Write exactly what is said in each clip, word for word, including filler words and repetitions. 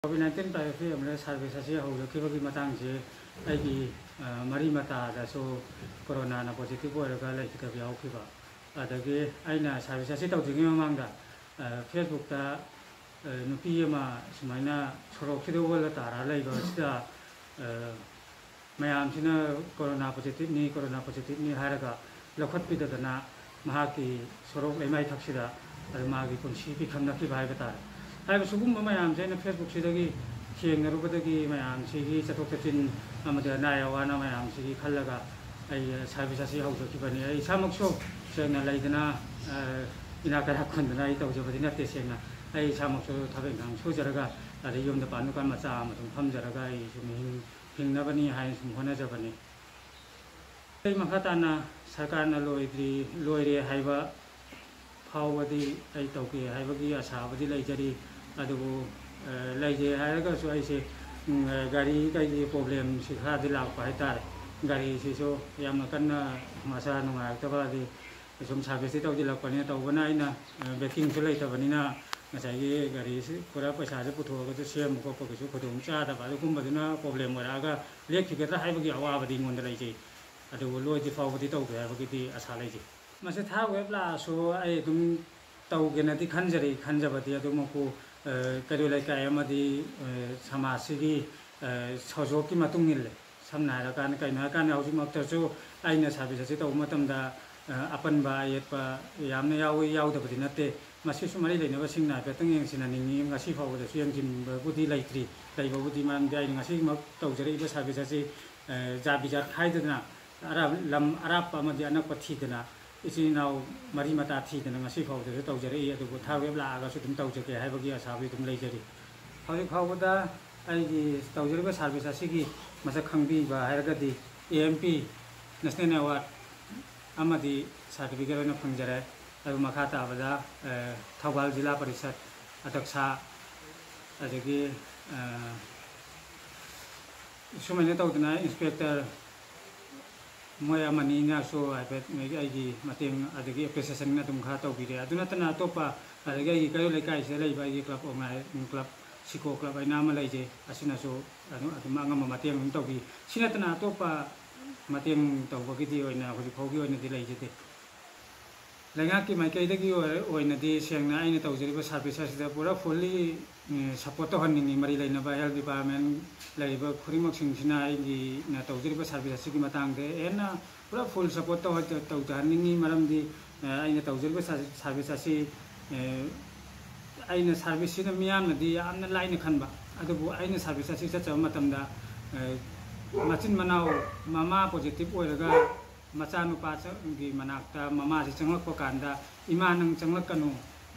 COVID nineteen private family service ꯑꯁꯤ ꯍꯧꯖꯈꯤꯕꯒꯤ ꯃꯇꯥꯡꯁꯤ ꯑꯩꯒꯤ, ꯑ, ꯃꯔꯤ ꯃꯇꯥꯗꯁꯨ ꯀꯣꯔꯣꯅꯥꯅ positive ꯑꯣꯏꯔꯒ ꯂꯩꯈꯤꯗꯕ ꯌꯥꯎꯈꯤꯕ꯫ ꯑꯗꯒꯤ ꯑꯩꯅ service ꯑꯁꯤ ꯇꯧꯗ꯭ꯔꯤꯉꯩ ꯃꯃꯥꯡꯗ, ꯑ, Facebook-ꯇ, ꯑ, ꯅꯨꯄꯤ ꯑꯃ ꯁꯨꯃꯥꯏꯅ ꯁꯣꯔꯣꯛꯁꯤꯗ ꯑꯣꯜꯂ ꯇꯥꯔ ꯂꯩꯕ ꯑꯁꯤꯗ, ꯑ, ꯃꯌꯥꯝꯁꯤꯅ ꯀꯣꯔꯣꯅꯥ positive-ꯅꯤ, ꯀꯣꯔꯣꯅꯥ positive-ꯅꯤ ꯍꯥꯏꯔꯒ ꯂꯧꯈꯠꯄꯤꯗꯗꯅ ꯃꯍꯥꯛꯀꯤ ꯁꯣꯔꯣꯛ ꯂꯩꯃꯥꯏ ꯊꯛꯁꯤꯗ ꯑꯗꯨ ꯃꯥꯒꯤ ꯄꯨꯟꯁꯤ ꯄꯤꯈꯝꯅꯈꯤꯕ ꯍꯥꯏꯕ ꯇꯥꯔꯦ꯫ ꯍꯥꯏꯕ ꯁꯤꯒꯨꯝꯕ ꯃꯌꯥꯝꯁꯦ ꯑꯩꯅ Facebook-ꯁꯤꯗꯒꯤ ꯊꯦꯡꯅꯔꯨꯕꯗꯒꯤ ꯃꯌꯥꯝꯁꯤꯒꯤ ꯆꯠꯊꯣꯛ ꯆꯠꯁꯤꯟ ꯑꯃꯗꯤ ꯑꯅꯥ ꯑꯋꯥꯅ ꯃꯌꯥꯝꯁꯤꯒꯤ ꯈꯜꯂꯒ ꯑꯩ service ꯑꯁꯤ ꯍꯧꯖꯈꯤꯕꯅꯤ꯫ ꯑꯩ ꯏꯁꯥꯃꯛꯁꯨ ꯁꯦꯡꯅ ꯂꯩꯗꯅ, ꯑ, ꯏꯅꯥꯛ ꯀꯩꯔꯥꯛ ꯈꯨꯟꯗꯅ ꯑꯩ ꯇꯧꯖꯕꯗꯤ ꯅꯠꯇꯦ꯫ ꯁꯦꯡꯅ ꯑꯩ ꯏꯁꯥꯃꯛꯁꯨ ꯊꯕꯛ ꯏꯪꯈꯥꯡ ꯁꯨꯖꯔꯒ ꯑꯗꯩ ꯌꯨꯝꯗ ꯄꯥꯟ ꯗꯨꯀꯥꯟ ꯃꯆꯥ ꯑꯃ ꯑꯗꯨꯝ ꯐꯝꯖꯔꯒ ꯑꯩ ꯁꯨꯝ ꯍꯤꯡ-, ꯍꯤꯡꯅꯕꯅꯤ ꯍꯥꯏꯅ ꯁꯨꯝ ꯍꯣꯠꯅꯖꯕꯅꯤ꯫ ꯑꯩ ꯃꯈꯥ ꯇꯥꯅ ꯁꯔꯀꯥꯔꯅ ꯂꯣꯏꯗ꯭ꯔꯤ, ꯂꯣꯏꯔꯦ ꯍꯥꯏꯕ ꯐꯥꯎꯕꯗꯤ ꯑꯩ ꯇꯧꯒꯦ ꯍꯥꯏꯕꯒꯤ ꯑꯁꯥꯕꯨꯗꯤ ꯂꯩꯖꯔꯤ꯫ ꯑꯗꯨꯕꯨ, ꯑ, ꯂꯩꯖꯩ ꯍꯥꯏꯔꯒꯁꯨ ꯑꯩꯁꯦ, ꯎꯝ, ꯑ, ꯒꯥꯔꯤ ꯀꯩꯒꯤ problemꯁꯤ ꯈꯔꯗꯤ ꯂꯥꯛꯄ ꯍꯥꯏꯇꯥꯔꯦ꯫ ꯒꯥꯔꯤꯁꯤꯁꯨ ꯌꯥꯝꯅ ꯀꯟꯅ ꯃꯁꯥ ꯅꯨꯡꯉꯥꯏꯔꯛꯇꯕ, ꯑꯗꯩ ꯁꯨꯝ serviceꯇꯤ ꯇꯧꯁꯤꯜꯂꯛꯄꯅꯤꯅ, ꯇꯧꯕꯅ ꯑꯩꯅ, ꯑ, backingꯁꯨ ꯂꯩꯇꯕꯅꯤꯅ ꯉꯁꯥꯏꯒꯤ ꯒꯥꯔꯤꯁꯤ ꯄꯨꯔꯥ ꯄꯩꯁꯥꯁꯦ ꯄꯨꯊꯣꯛꯑꯒꯁꯨ ꯁꯦꯝꯕ ꯈꯣꯠꯄꯒꯤꯁꯨ ꯈꯨꯗꯣꯡ ꯆꯥꯗꯕ ꯑꯗꯨꯒꯨꯝꯕꯗꯨꯅ problem ꯑꯣꯏꯔꯛꯑꯒ ꯂꯦꯞꯈꯤꯒꯗ꯭ꯔꯥ ꯍꯥꯏꯕꯒꯤ ꯑꯋꯥꯕꯗꯤ ꯑꯩꯉꯣꯟꯗ ꯂꯩꯖꯩ꯫ ꯑꯗꯨꯕꯨ ꯂꯣꯏꯗ꯭ꯔꯤ ꯐꯥꯎꯕꯗꯤ ꯇꯧꯒꯦ ꯍꯥꯏꯕꯒꯤꯗꯤ ꯑꯁꯥ ꯂꯩꯖꯩ꯫ ꯃꯁꯤ third wave ꯂꯥꯛꯑꯁꯨ ꯑꯩ ꯑꯗꯨꯝ ꯇꯧꯒꯦꯅꯗꯤ ꯈꯟꯖꯔꯤ꯫ ꯈꯟꯖꯕꯗꯤ ꯑꯗꯨꯃꯛꯄꯨ, ꯑ, ꯀꯩꯔꯣꯏ ꯂꯩꯀꯥꯏ ꯑꯃꯗꯤ, ꯑ, ꯁꯃꯥꯖꯁꯤꯒꯤ, ꯑ, ꯁꯣꯖꯣꯛꯀꯤ ꯃꯇꯨꯡ ꯏꯜꯂꯦ꯫ ꯁꯝꯅ ꯍꯥꯏꯔꯀꯥꯟꯗ, ꯀꯩꯅꯣ ꯍꯥꯏꯔꯀꯥꯟꯗ ꯍꯧꯖꯤꯛꯃꯛꯇꯁꯨ ꯑꯩꯅ service ꯑꯁꯤ ꯇꯧꯕ ꯃꯇꯝꯗ, ꯑ, ꯑꯄꯟꯕ ꯑꯌꯦꯠꯄ ꯌꯥꯝꯅ ꯌꯥꯎꯏ, ꯌꯥꯎꯗꯕꯗꯤ ꯅꯠꯇꯦ꯫ ꯃꯁꯤꯁꯨ ꯃꯔꯤ ꯂꯩꯅꯕꯁꯤꯡꯅ ꯍꯥꯏꯐꯦꯠꯇꯪ ꯌꯦꯡꯁꯤꯟꯍꯟꯅꯤꯡꯉꯤ꯫ ꯉꯁꯤ ꯐꯥꯎꯕꯗꯁꯨ ꯌꯦꯡꯁꯤꯟꯕꯕꯨꯗꯤ ꯂꯩꯇ꯭ꯔꯤ꯫ ꯂꯩꯕꯕꯨꯗꯤ ꯃꯔꯝꯗꯤ ꯑꯩꯅ ꯉꯁꯤꯃꯛ ꯇꯧꯖꯔꯛꯏꯕ service ꯑꯁꯤ, ꯑ, ꯖꯥꯠ ꯕꯤꯖꯥꯠ ꯈꯥꯏꯗꯅ ꯑꯔꯥꯞ-, ꯂꯝ ꯑꯔꯥꯞꯄ ꯑꯃꯗꯤ ꯑꯅꯛꯄ ꯊꯤꯗꯅ, ꯏꯆꯤꯟ ꯏꯅꯥꯎ ꯃꯔꯤ ꯃꯇꯥ ꯊꯤꯗꯅ ꯉꯁꯤ ꯐꯥꯎꯕꯗꯁꯨ ꯇꯧꯖꯔꯛꯏ꯫ ꯑꯗꯨꯕꯨ third wave ꯂꯥꯛꯑꯒꯁꯨ ꯑꯗꯨꯝ ꯇꯧꯖꯒꯦ ꯍꯥꯏꯕꯒꯤ ꯑꯁꯥꯕꯨꯗꯤ ꯑꯗꯨꯝ ꯂꯩꯖꯔꯤ꯫ ꯍꯧꯖꯤꯛ ꯐꯥꯎꯕꯗ ꯑꯩꯒꯤ ꯇꯧꯖꯔꯤꯕ service ꯑꯁꯤꯒꯤ ꯃꯁꯛ ꯈꯪꯕꯤꯕ ꯍꯥꯏꯔꯒꯗꯤ A M P National Award ꯑꯃꯗꯤ certificate ꯑꯣꯏꯅ ꯐꯪꯖꯔꯦ꯫ ꯑꯗꯨ ꯃꯈꯥ ꯇꯥꯕꯗ, ꯑ, ꯊꯧꯕꯥꯜ ꯖꯤꯂꯥ ꯄꯔꯤꯁꯠ ꯑꯗꯛꯁꯥ, ꯑꯗꯒꯤ, ꯑ, ꯁꯨꯃꯥꯏꯅ ꯇꯧꯗꯅ inspector ꯃꯣꯏ ꯑꯃꯅꯤꯅꯁꯨ ꯍꯥꯏꯐꯦꯠ ꯑꯩꯒꯤ ꯃꯇꯦꯡ ꯑꯗꯒꯤ appreciation ꯑꯗꯨꯝ ꯈꯔ ꯇꯧꯕꯤꯔꯦ꯫ ꯑꯗꯨ ꯅꯠꯇꯅ ꯑꯇꯣꯞꯄ, ꯑꯗꯒꯤ ꯑꯩꯒꯤ ꯀꯩꯔꯣꯜ ꯂꯩꯀꯥꯏꯁꯤꯗ ꯂꯩꯕ ꯑꯩꯒꯤ club organi-, club ꯁꯤꯀꯣ ꯀ꯭ꯂꯕ ꯍꯥꯏꯅ ꯑꯃ ꯂꯩꯖꯩ, ꯑꯁꯤꯅꯁꯨ ꯑꯗꯨꯝ ꯑꯗꯨꯝ ꯑꯉꯝꯕ ꯃꯇꯦꯡ ꯑꯗꯨꯝ ꯇꯧꯕꯤ꯫ ꯁꯤ ꯅꯠꯇꯅ ꯑꯇꯣꯞꯄ ꯃꯇꯦꯡ ꯇꯧꯕꯒꯤꯗꯤ ꯑꯣꯏꯅ ꯍꯧꯖꯤꯛ ꯐꯥꯎꯒꯤ ꯑꯣꯏꯅꯗꯤ ꯂꯩꯖꯗꯦ꯫ ꯂꯩꯉꯥꯛꯀꯤ ꯃꯥꯏꯀꯩꯗꯒꯤ ꯑꯣꯏꯔ-, ꯑꯣꯏꯅꯗꯤ ꯁꯦꯡꯅ ꯑꯩꯅ ꯇꯧꯖꯔꯤꯕ ꯁꯥꯔꯚꯤꯁ ꯑꯁꯤꯗ ꯄꯨꯔꯥ ꯐꯨꯜꯂꯤ ꯁꯞꯄꯣꯔꯠ ꯇꯧꯍꯟꯅꯤꯡꯉꯤ꯫ ꯃꯔꯤ ꯂꯩꯅꯕ ꯍꯦꯜꯠ ꯗꯤꯄꯥꯔꯠꯃꯦꯟ ꯂꯩꯔꯤꯕ ꯈꯨꯗꯤꯡꯃꯛꯁꯤꯡꯁꯤꯅ ꯑꯩꯒꯤꯅ ꯇꯧꯖꯔꯤꯕ ꯁꯥꯔꯚꯤꯁ ꯑꯁꯤꯒꯤ ꯃꯇꯥꯡꯗ ꯍꯦꯟꯅ ꯄꯨꯔꯥ ꯐꯨꯜ ꯁꯞꯄꯣꯔꯠ ꯇꯧꯍ-, ꯇꯧꯖꯍꯟꯅꯤꯡꯉꯤ꯫ ꯃꯔꯝꯗꯤ ꯑꯩꯅ ꯇꯧꯖꯔꯤꯕ ꯁꯥꯔ-, ꯁꯥꯔꯚꯤꯁ ꯑꯁꯤ ꯑꯩꯅ ꯁꯥꯔꯚꯤꯁꯁꯤꯅ ꯃꯤꯌꯥꯝꯅꯗꯤ ꯌꯥꯝꯅ ꯂꯥꯏꯅ ꯈꯟꯕ, ꯑꯗꯨꯕꯨ ꯑꯩꯅ ꯁꯥꯔꯚꯤꯁ ꯑꯁꯤ ꯆꯠꯆꯕ ꯃꯇꯝꯗ ꯃꯆꯤꯟ ꯃꯅꯥꯎ ꯃꯃꯥ ꯄꯣꯖꯤꯇꯤꯚ ꯑꯣꯏꯔꯒ ꯃꯆꯥꯅꯨꯄꯥꯒꯤ ꯃꯅꯥꯛꯇ ꯃꯃꯥꯁꯤ ꯆꯪꯂꯛꯄ ꯀꯥꯟꯗ, "ꯏꯃꯥ, ꯅꯪ ꯆꯪꯂꯛꯀꯅꯨ"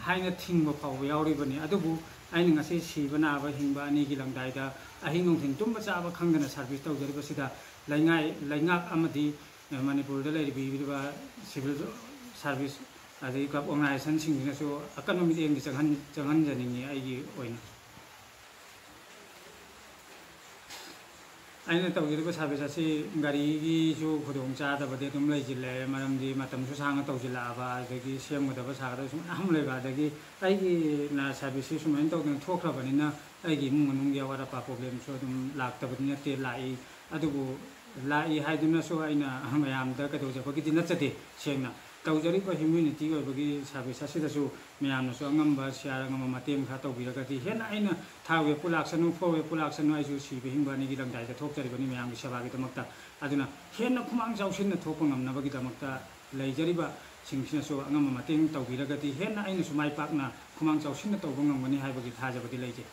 ꯍꯥꯏꯅ ꯊꯤꯡꯕ ꯐꯥꯎꯕ ꯌꯥꯎꯔꯤꯕꯅꯤ꯫ ꯑꯗꯨꯕꯨ ꯑꯩꯅ ꯉꯁꯤ ꯁꯤꯕ ꯅꯥꯕ ꯍꯤꯡꯕ ꯑꯅꯤꯒꯤ ꯂꯪꯗꯥꯏꯗ ꯑꯍꯤꯡ ꯅꯨꯡꯊꯤꯜ ꯇꯨꯝꯕ ꯆꯥꯕ ꯈꯪꯗꯅ ꯁꯥꯔꯚꯤꯁ ꯇꯧꯖꯔꯤꯕꯁꯤꯗ ꯂꯩꯉꯥꯏ-, ꯂꯩꯉꯥꯛ ꯑꯃꯗꯤ ꯃꯅꯤꯄꯨꯔꯗ ꯂꯩꯔꯤꯕ ꯁꯤꯚꯤꯜ ꯁꯥꯔꯚꯤꯁ ꯑꯗꯒꯤ ꯀ꯭ꯂꯕ ꯑꯣꯔꯒꯅꯥꯏꯖꯦꯁꯟꯁꯤꯡꯁꯤꯅꯁꯨ ꯑꯀꯟꯕ ꯃꯤꯠꯌꯦꯡꯗꯤ ꯆꯪꯍꯟ-, ꯆꯪꯍꯟꯖꯅꯤꯡꯉꯤ ꯑꯩꯒꯤ ꯑꯣꯏꯅ꯫ ꯑꯩꯅ ꯇꯧꯖꯔꯤꯕ ꯁꯥꯔꯚꯤꯁ ꯑꯁꯤ ꯒꯥꯔꯤꯒꯤꯁꯨ ꯈꯨꯗꯣꯡ ꯆꯥꯗꯕꯗꯤ ꯑꯗꯨꯝ ꯂꯩꯁꯤꯜꯂꯦ, ꯃꯔꯝꯗꯤ ꯃꯇꯝꯁꯨ ꯁꯥꯡꯅ ꯇꯧꯁꯤꯜꯂꯛꯑꯕ, ꯑꯗꯒꯤ ꯁꯦꯝꯒꯗꯕ ꯁꯥꯒꯗꯕꯁꯨ ꯃꯌꯥꯝ ꯂꯩꯕ, ꯑꯗꯒꯤ ꯑꯩꯒꯤꯅ ꯁꯥꯔꯚꯤꯁꯁꯤ ꯁꯨꯃꯥꯏꯅ ꯇꯧꯗꯅ ꯊꯣꯛꯈ꯭ꯔꯕꯅꯤꯅ ꯑꯩꯒꯤ ꯏꯃꯨꯡ ꯃꯅꯨꯡꯒꯤ ꯑꯋꯥꯠ ꯑꯄꯥ ꯄ꯭ꯔꯣꯕ꯭ꯂꯦꯝꯁꯨ ꯑꯗꯨꯝ ꯂꯥꯛꯇꯕꯗꯤ ꯅꯠꯇꯦ, ꯂꯥꯛꯏ꯫ ꯑꯗꯨꯕꯨ ꯂꯥꯛꯏ ꯍꯥꯏꯗꯨꯅꯁꯨ ꯑꯩꯅ ꯃꯌꯥꯝꯗ ꯀꯩꯗꯧꯖꯕꯒꯤꯗꯤ ꯅꯠꯆꯗꯦ꯫ ꯁꯦꯡꯅ ꯇꯧꯖꯔꯤꯕ ꯍ꯭ꯌꯨꯃꯦꯅꯤꯇꯤ ꯑꯣꯏꯕꯒꯤ ꯁꯥꯔꯚꯤꯁ ꯑꯁꯤꯗꯁꯨ ꯃꯌꯥꯝꯅꯁꯨ ꯑꯉꯝꯕ ꯁꯤꯌꯥꯔ ꯑꯉꯝꯕ ꯃꯇꯦꯡ ꯈꯔ ꯇꯧꯕꯤꯔꯒꯗꯤ, ꯍꯦꯟꯅ ꯑꯩꯅ ꯊꯥꯔ ꯋꯦꯕꯄꯨ ꯂꯥꯛꯁꯅꯨ, ꯐꯣꯔ ꯋꯦꯕꯄꯨ ꯂꯥꯛꯁꯅꯨ, ꯑꯩꯁꯨ ꯁꯤꯕ ꯍꯤꯡꯕ ꯑꯅꯤꯒꯤ ꯂꯪꯗꯥꯏꯗ ꯊꯣꯛꯆꯔꯤꯕꯅꯤ ꯃꯌꯥꯝꯒꯤ ꯁꯦꯕꯥꯒꯤꯗꯃꯛꯇ꯫ ꯑꯗꯨꯅ ꯍꯦꯟꯅ ꯈꯨꯃꯥꯡ ꯆꯥꯎꯁꯤꯟꯅ ꯊꯣꯛꯄ ꯉꯝꯅꯕꯒꯤꯗꯃꯛꯇ ꯂꯩꯖꯔꯤꯕꯁꯤꯡꯁꯤꯅꯁꯨ ꯑꯉꯝꯕ ꯃꯇꯦꯡ ꯇꯧꯕꯤꯔꯒꯗꯤ ꯍꯦꯟꯅ ꯑꯩꯅꯁꯨ ꯃꯥꯏ ꯄꯥꯛꯅ ꯈꯨꯃꯥꯡ ꯆꯥꯎꯁꯤꯟꯅ ꯇꯧꯕ ꯉꯝꯒꯅꯤ ꯍꯥꯏꯕꯒꯤ ꯊꯥꯖꯕꯗꯤ ꯂꯩꯖꯩ꯫